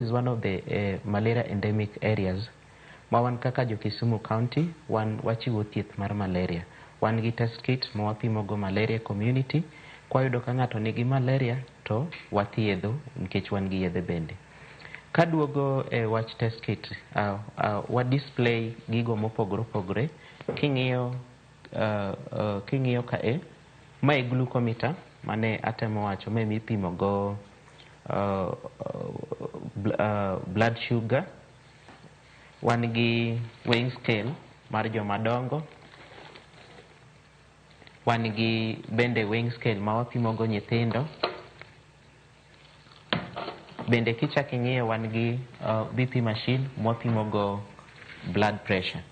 Is one of the malaria endemic areas ma wan kaka jo Kisumu County wan wachiwo thieth mar malaria. Wan gi test kit ma wapimo go malaria community. Kwayudo ka ng'ato nigi malaria to wathiedho nikech wan gi yedhe bende. Kaduogo e wach test kit, wa display gigo mopogore opogore. King'iyo ka e, mae glucometer mane atemo wacho, mae mipimo go blood sugar. Wan gi weighing scale mar joma dongo. Wan gi bende weighing scale ma wapimo go nyithindo. Bende kichak ing'iyo wan gi BP machine mwapimo go blood pressure.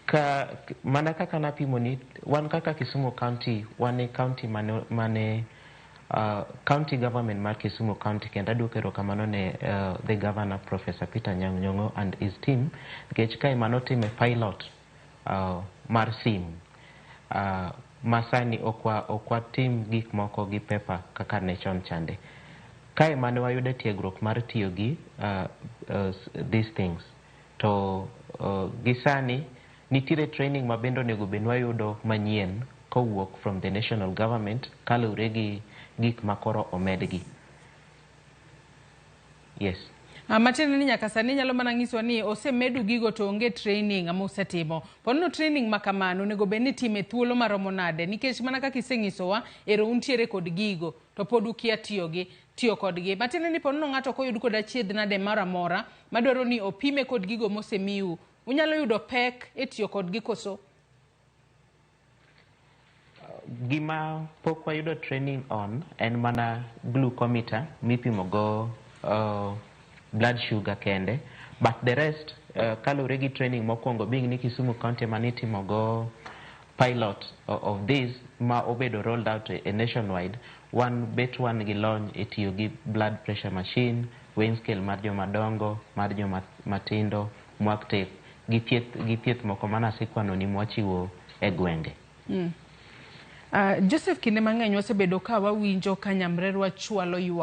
Ka mana kaka napimo ni wan kaka Kisumu County wan e county mane county government mar Kisumu County, kendo aduoko erokamano ne the governor, Professor Peter Anyang' Nyong'o, and his team, nikech kae manotime pilot mar sim ma sani ok watim gik moko gi paper kaka ne chon chande. Kae mane wayude tiegruok mar tiyo gi these things to gi sani nitiere training ma bende onego bed ni wayudo manyien kowuok from the national government kaluwore gi gik makoro omedgi. Yes. Matiende ni nyaka sani nyalo mana nyisowa ni osemedu gigo to onge training ama usetimo. Ponono training ma kamano onego bed ni itime thuolo maromo nade? Nikech mana kaka isenyisowa, ero untiere kod gigo to pod ukia tiyo kodgi. Matiende ni ponono ng'ato ok oyud kod achiedh nade moro amora madwaro ni opime kod gigo mosemiu, unyalo yudo pek e tiyo kodgi koso? Gima pok wayudo training on en mana glucometer mipimo go blood sugar kende, but the rest, kaluwore gi training mokwongo, being ni Kisumu County manitimo go pilot of this ma obedo rolled out e nationwide, wan bet wan gi lony e tiyo gi blood pressure machine, weighing scale mar joma dongo, mar joma matindo, MUAC tape gi thieth moko mana asekwano ni mwachiwo e gwenge. Joseph, kinde mang'eny wasebedo ka wawinjo ka nyamrerwa chwalo ywak.